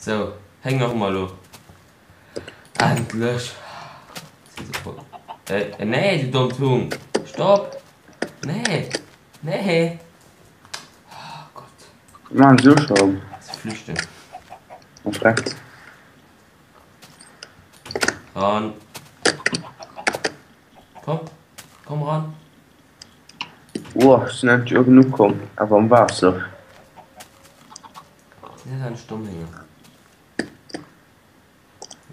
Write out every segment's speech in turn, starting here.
Sou, Hénger hu mer elo. Endlech! Äh, nee, du dommt Hung! Stopp! Nee! Nee! Oh Gott. Maan se elo scho. Se flüchten. Oh Schreck. Ran. Komm, komm ran. Woah, ech sinn endlech uewen ukomm, awer am Waasser. Sinn dat eigentlech domm Hénger?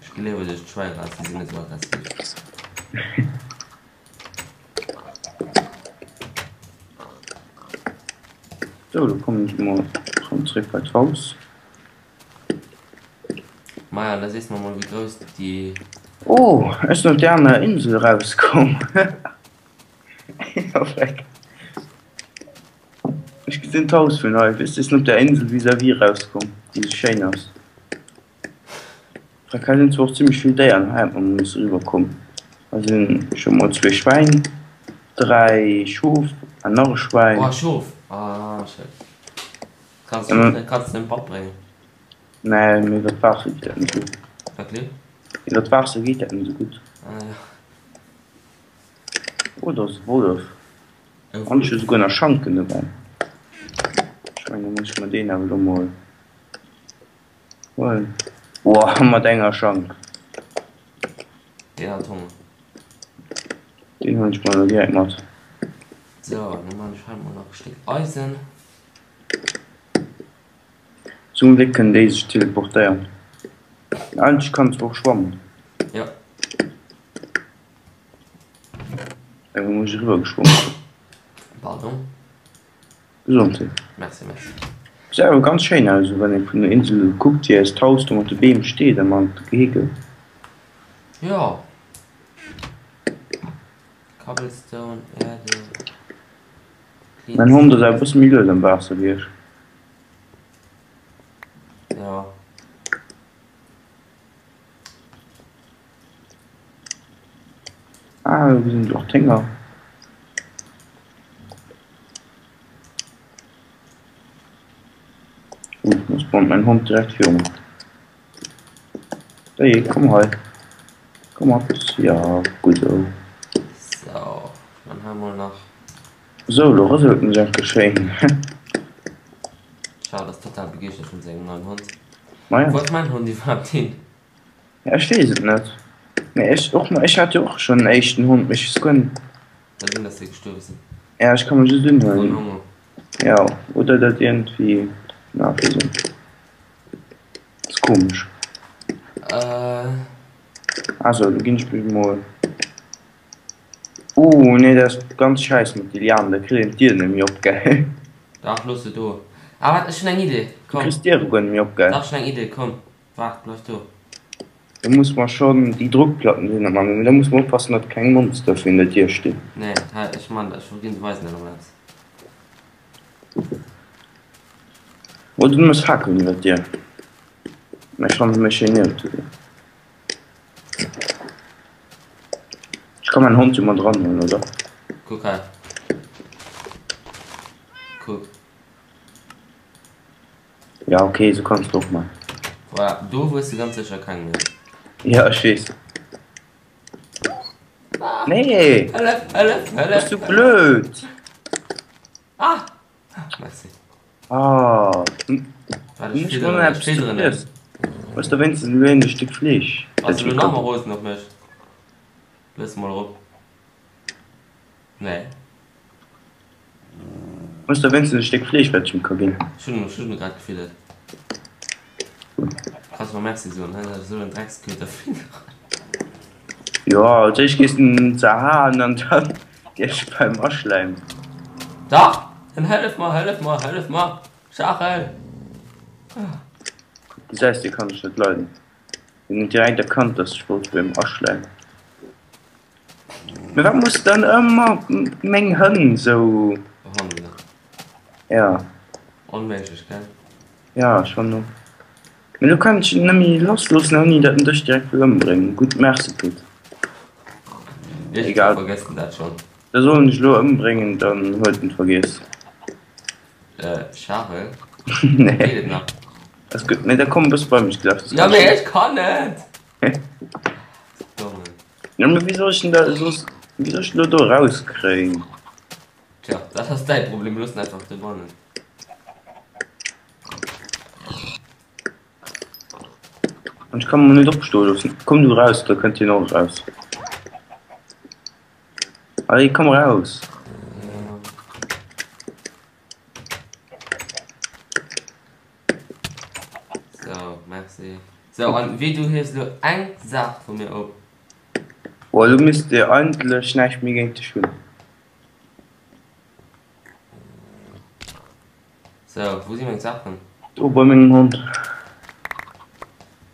Ech gleewe duerch d'Schwäin raus, déi sinn net esou aggressiv. Sou, lo kommen ech mol rëm zréck bei d'Haus. Maja, da sees mer mol wéi grouss déi. Oh, ech sinn op déi aner Insel erauskomm. Ech gesinn d'Haus vun hei. Weess de, ech sinn op der Insel vis-à-vis erauskomm, déi sou schéin ass. Hei sinn zwar och zimmlech vill Déieren, hei hätt mer mol misse eriwwer kommen. Hei sinn scho mol zwee Schwäin, 3 Schof an nach e Schwäin. Oh, Schof! Ah, schéin. Kanns du, kanns du dem Papp bréngen? Nee, mee iwwer d'Waasser geet dat net esou. Wat, Lil? Iwwer d'Waasser geet dat net esou gutt. Ah, jo. Oh, do ass e Wollef. E An ech hu Wollef? souguer nach Schanken dobäi. Ech mengen, da muss ech mer deen awer elo mol huelen. Woah, mat enger Schank. Deen hat Honger. Deen huelen ech mer elo direkt mat. So, dann man ech hei mol nach e Stéck Eisen. Zum Gléck kënnen déi sech teleportéieren. Eigentlech kann se och schwammen. Ja. Ewell muss ech eriwwer geschwommen kommen. Pardon. Gesondheet. Merci, merci. Gesäit awer ganz schéin aus, esou wann ee vun der Insel kuckt, wéi eist Haus do mat de Beem steet a mat Gehege. Jo. Cobblestone, Erde. Mäin Hond ass awer e bësse méi lues am Waasser wéi ech. Jo. Ah, do gesinn ech och d'Hénger. Uh, do spawnt mäin Hond direkt viru mer. Hey, komm hei. Komm mat. Ja, gutt esou. So, dann hei mol nach. Sou, lo rëselt en sech enke schéin. Charles ass total begeeschtert vun sengem neien Hond. Maja. Wou ass mäin Hond iwwerhaapt hin? Ja, ech weess et net. Mee ech och, ech hat jo och schonn en éischten Hond, mee ech weess guer net. Ka sinn, dass déi gestuerwe sinn. Ja, ech ka mech just Von unhuelen. Honger. Ja, oder dat iergendwéi, na, weess et net. Ass komesch. Äh. Also, lo ginn ech mech mol. Uh, nee, dat ass ganz scheiss mat de Lianen, da kritt een d'Dier net méi op, gell? Dach, looss se do. Ah, waart, ech hunn eng Idee, Du komm. kriss d'Diere guer net méi op, gell? Dach, ech hunn eng Idee, komm. Waart, bleif do. Da muss mer schonn déi Drockplatten sinn net man, mee da muss mer oppassen, datt keng Monster virun der Dier stinn. Nee, hei, ech man dat, ech ginn, weisen der nach eppes. Oder du muss Fakelen iwwer d'Dier. Mä ech fannen se méi schéin niewent der Dier. Ech ka mäin Hond jo mat eranhuelen, oder? Kuck hei. Kuck. Ja ok, sou kanns de och man. Voilà, do hues de ganz sécher keng méi. Ja, ech weess. Nee! Hëllef, hëllef, hëllef! Bass du blöd? Ah! Merci. Ah! Warte, Du ech muss fidderen, schon ech eppes zu fidderen en. friessen. Hues der wéinstens elo een Stéck Fleesch? Ass elo nach méi rosen op mech. Looss mol erop. Nee. Hues der wéinstens e Stéck Fleesch wat ech em ka ginn? Ech hunn ech hunn grad gefiddert. Kanns mer Merci soen, hä? Dat ass esou en Drecksköter fidderen. Jo, als éischt gees de en zerhaen an dann gees de beim aschläimen. Dach! Dann hëllef mer, hëllef mer, hëllef mer! Charel! Gesäis, dee kann ech net leiden. Deen huet direkt erkannt, dass ech wollt beim aschläimen. Mee wat muss dann ëmmer meng Hënn sou. Behandelen. Ja. Onméiglech, gell? Ja, schon och. Mee lo kann ech en net méi lassloossen ouni dat en dech direkt wëll ëmbréngen. Gutt, merci Pit. Iergendwéi Egal. vergësst en dat schonn. Da soll en dech elo ëmbréngen, dann huet en vergiess. Äh, Charel? Nee. Geet et nach? Ass gutt, mee da komm e bësse bei mech gelaf. Ja, mee ech kann net! Dommen. Ja, mee wéi soll ech denn da soss, wéi soll ech denn do erauskréien? Tja, dat ass däi Problem, looss en einfach dobannen. An ech kann mol net opstoe loossen. Komm du raus, da kënnt hien och eraus. Allez, komm raus! Ja. So, merci. So, an wéi du hiefs elo eng Saach vu mir op. Boah, elo misst Dir eigentlech näischt méi géint dech hunn. So, wou si meng Saachen? Do bei mengem Hond.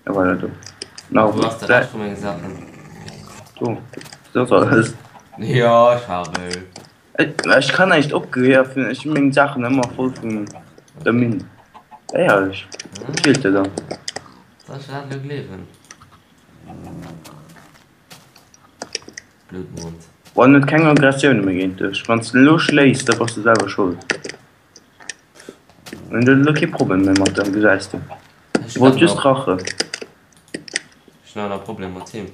Ja, voilà, do. Na, wou ass de Rescht vu menge Saachen? Do. Dat ass alles. Ja, Charel. Ech kann näischt opgehiefen, ech hu meng Saachen ëmmer voll vun der Minn. Éierlech, wat feelt dir dann? Soll ech dat elo gleewen? Blöden Hond. Boah, en huet keng Aggressioune méi géint dech. Wann s de elo schléis, da bass de selwer schold. En huet elo kee Problem méi mat der, gesäis de. Ech Wollt just rachen. Ech hunn awer nach e Problem mat him.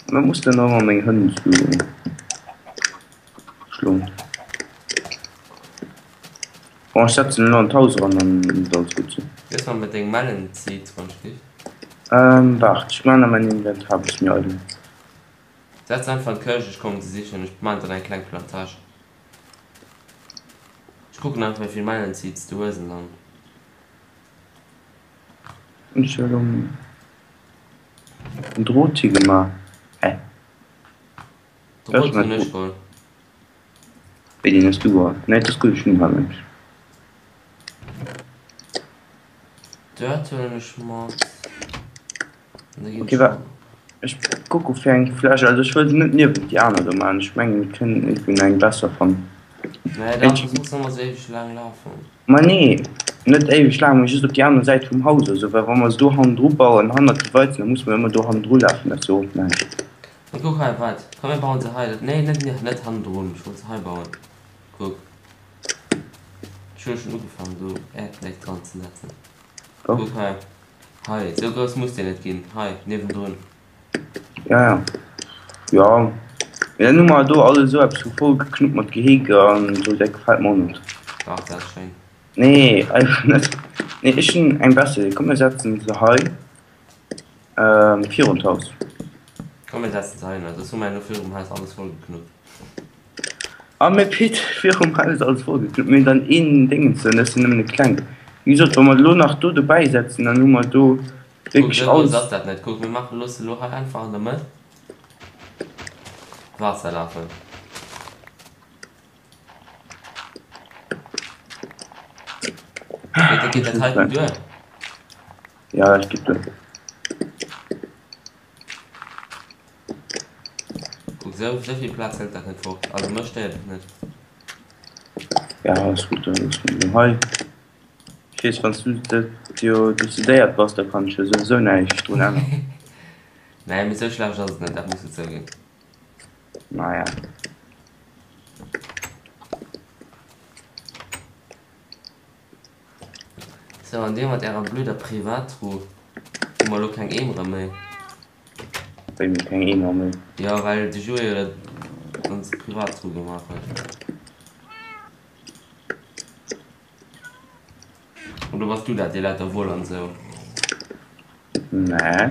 Wat muss denn ëmmer meng Hënn zu schloen? Bon, ech setzen elo an d'Haus eran, dann muss alles gutt sinn. Wéi ass mat mat dengem Melon Seeds wann ech giff? Ähm, waart, ech man a mäin Inventar bis mir eidel. Setz einfach an d'Këscht, ech kommen se sichen, ech man dann eng kleng Plantage. Ech kucken einfach wéivill Melon Seeds du hues an dann. Hunn ech elo en Drot hi gemaach? Hä? Drot hunn ech geholl. Wéi deen hues du geholl? Nee, et ass gutt, ech hunn hei nämlech. Dirt huelen ech mat. An da ginn Okay, wa ech kucke fir eng Fläch, also ech wëll se net niewent déi aner do maachen, ech mengen mir kënnen iergendwou eng besser fannen. Nee, dach, soss muss ëmmer sou éiweg laang lafen. Ma nee, net éiweg laang, mee just op déi aner Säit vum Haus oder sou, well wa mer se do hannendru bauen, hannert déi Weizen, da musse mer ëmmer do hannendru lafen, dat ass jo och näischt. Mee kuck hei, waart, komm mir bauen se hei, dat, nee, net, net hannendrun, ech wollt se hei bauen, kuck, ech hu jo schonn ugefaangen do Äerdbléck dran ze setzen, kuck hei, hei, sou grouss muss déi net ginn, hei niewendrun. Ja, ja, ja, mee dann hu mer do alles esou eppes vu voll geknuppt mat Gehege an esou, dat gefält mer och net. Dach, dat ass schéin. Nee, einfach net, nee, ech hunn eng besser Idee, komm mir setzen se hei. Virun d'Haus. Komm mir setzen se heihinner, soss hu mer elo virum Haus alles vollgeknuppt. Ah mee Pit, virum Haus alles vollgeknuppt, mir hunn dann een Déngens, dann ass jo nëmmen e klengt. Wéi gesot, wa mer elo nach do dobäi setzen, dann hu mer do Kuck, wierklech esou grouss alles. ass dat net. Kuck, mir maachen, loosse elo hei einfach an der Mëtt d'Waasser lafen. Geet, geet dat heiten duer? Ja, dat geet duer. Kuck, sou, sou vill Plaz hëlt dat net fort. Also mech stéiert et net. Ja, ass gutt, dann loosse mer elo hei. Ech weess, wann s du dat jo decidéiert bass, da kann ech jo souwisou näischt drun änneren. Nee, mee sou schlecht ass et net, dat muss de zouginn. Naja. Sou, an dir mat ärer blöder Privattruh hu mer elo keng Eemere méi. Wéi mir keng Eemer méi? Jo, well de Joé jo dat ons Privattruh gemaach huet. Oder bass du dat, dee lauter Woll an sou? Nee.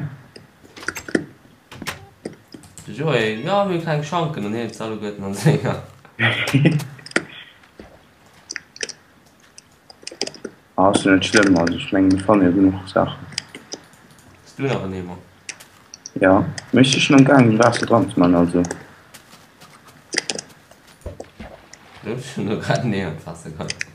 De Joé, jo mir hu kleng Schanken an hien huet se alleguerten an senger. Ah, ass jo net schlëmm, also ech mengen mir fanne jo genuch Saachen. Hues du nach en Eemer? Ja, mee ech si schon am gaangen Waasser dran ze man, also. Du hues schon elo grad en Eemer an d'Waasser geheit.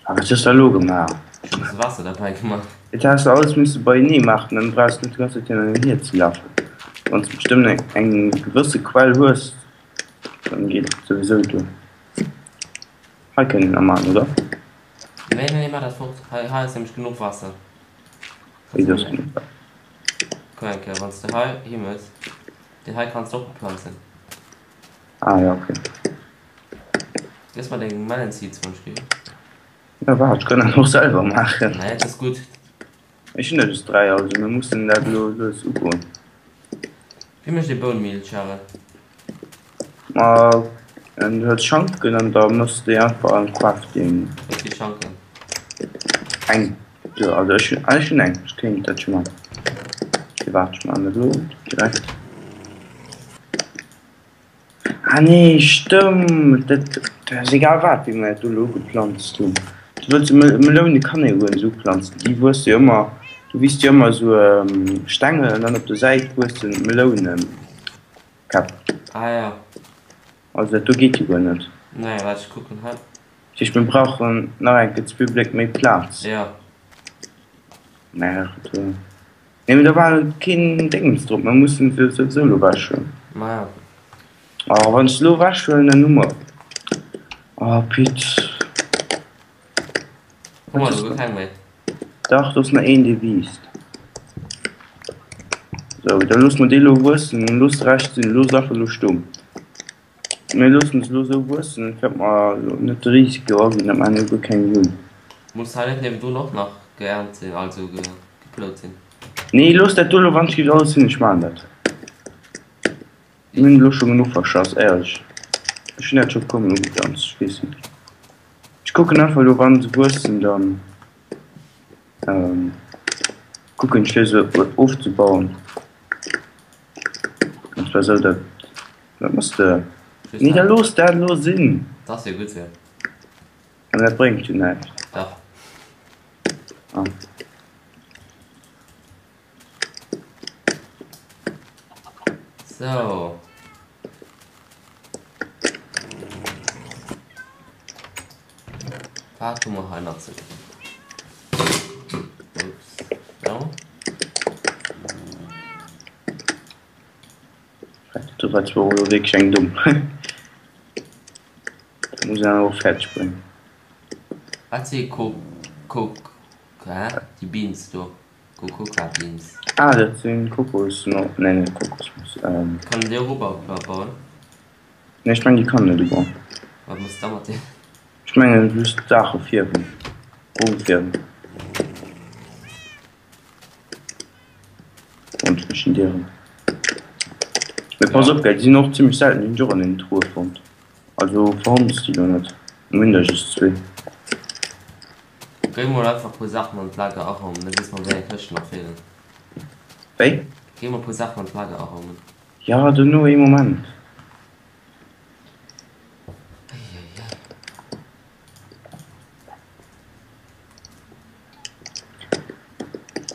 Ah, wat hues de elo gemaach? Ech hu bësse Waasser derbäi gemaach. Et häss de alles misse beienee maachen, dann brauchs de net déi ganz Zäit hin an hier ze lafen. Wann s de bestëmmt eng eng gewësse Quell hues, dann geet et souwisou duer. Hei kënnt een nach maachen, oder? Nee, nee, nee, maach dat fort. Hei, hei ass nämlech genuch Waasser. Wéi, do ass genuch Waasser? Kuck eng Kéier, wann s de hei himëss, deen hei kanns de och beplanzen. Ah ja, okay. Gëss mer deng Melon Seeds, wann ech ginn. Ja, waart, ech kann dat och selwer maachen. Nee, dat ass gutt. Ech hunn der just 3, also mir mussen dat elo lues ugoen. Wéi mécht ee Bone Meal, Charel? Ma du hues Schanken an da mëss de einfach am Crafting. Wéi vill Schanken? Eng. Jo, also ech hunn, ech hunn eng, ech kéint dat scho maachen. Okay, waart, ech maachen dat elo direkt. Ah nee, stëmmt, dat ass egal wat wéi mer dat do elo ugeplanzt hunn. Du wëlls jo Meloune kann ee guer net uplanzen, déi wuesse jo ëmmer, do wiisst jo ëmmer esou Stängel an dann op der Säit wuessen Melounenkäpp. Ah ja. Also dat do geet jo guer net. Nee, waart ech kucken hei. Dat heescht mir brauchen nach eng Kéier zwee Bléck méi Plaz. Ja. Merde. Nee mee do war keen Déngens drop, mer mussen se souwisou elo wech huelen. Maja. Oh wann ech se elo wech huelen dann hu mer, oh Pit. Hu mer elo guer keng méi. Dach do ass nach een dee wiisst. Sou da loosse mer dee elo wuessen, looss de Rescht sinn, looss einfach elo stoen. Mir loossen se elo sou wuessen, fir datt mer elo net de Risiko aginn, datt mer herno guer keng méi hunn. Muss hei net niewendrun och nach geernt sinn, also geplout sinn? Nee, looss dat do elo, wann ech géif alles hunn, ech maachen dat. Mir hunn elo scho genuch verschass, éierlech. Ech hunn dat scho e puer mol ugeplanzt, ech weess net. Ech kucken einfach elo, wa se wuessen, dann kucken ech fir se ofzebauen. An zwar sou, dat. Wat mëss de? Nee, da looss dat elo sinn. Dat ass jo gutt sou. Mä dat bréngt jo näischt. Dach. Ah. Sou. Wat hu mer hei nach ze dinn? Ups. Sou. Do war zwar elo wierklech eng domm. Dat muss een awer och fäerdeg bréngen. Wat si Ko Ko hä? Déi Beans do, Kokoka Beans. Ah dat sinn Kokosno nee net Kokosnoss ähm. Kann een déi och ubauen? Nee ech mengen déi kann een net ubauen. Wat muss da mat deenen? Ech mengen just d'Saache fierwen, brong fierwen. Und zwischen Dieren. Mee pass op, gell, déi sinn och zimmlech selten, déi hunn ech och an den Truhe fonnt. Also verhonns déi lo net. Mir hunn der just zwee. Géi mol einfach puer Saachen an d'Lager araumen, da weess mer wéi eng Këschten nach feelen. Wéi? Géi mol puer Saachen an d'Lager araumen. Ja, dono, ee Moment. Eieiei.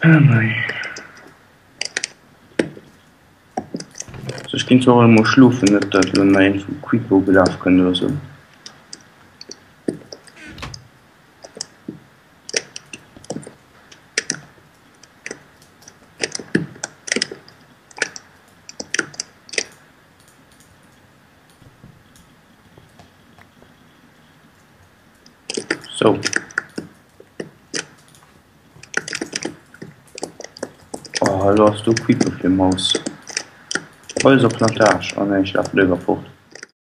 Ah mei. So, ech ginn zwar och emol schlofen, net datt elo nach een vum Creeper ugelaf kënnt oder sou. So. Oh, elo ass do Creeper fir Maus. Holz op Plantage. Oh nee, ech lafe léiwer fort.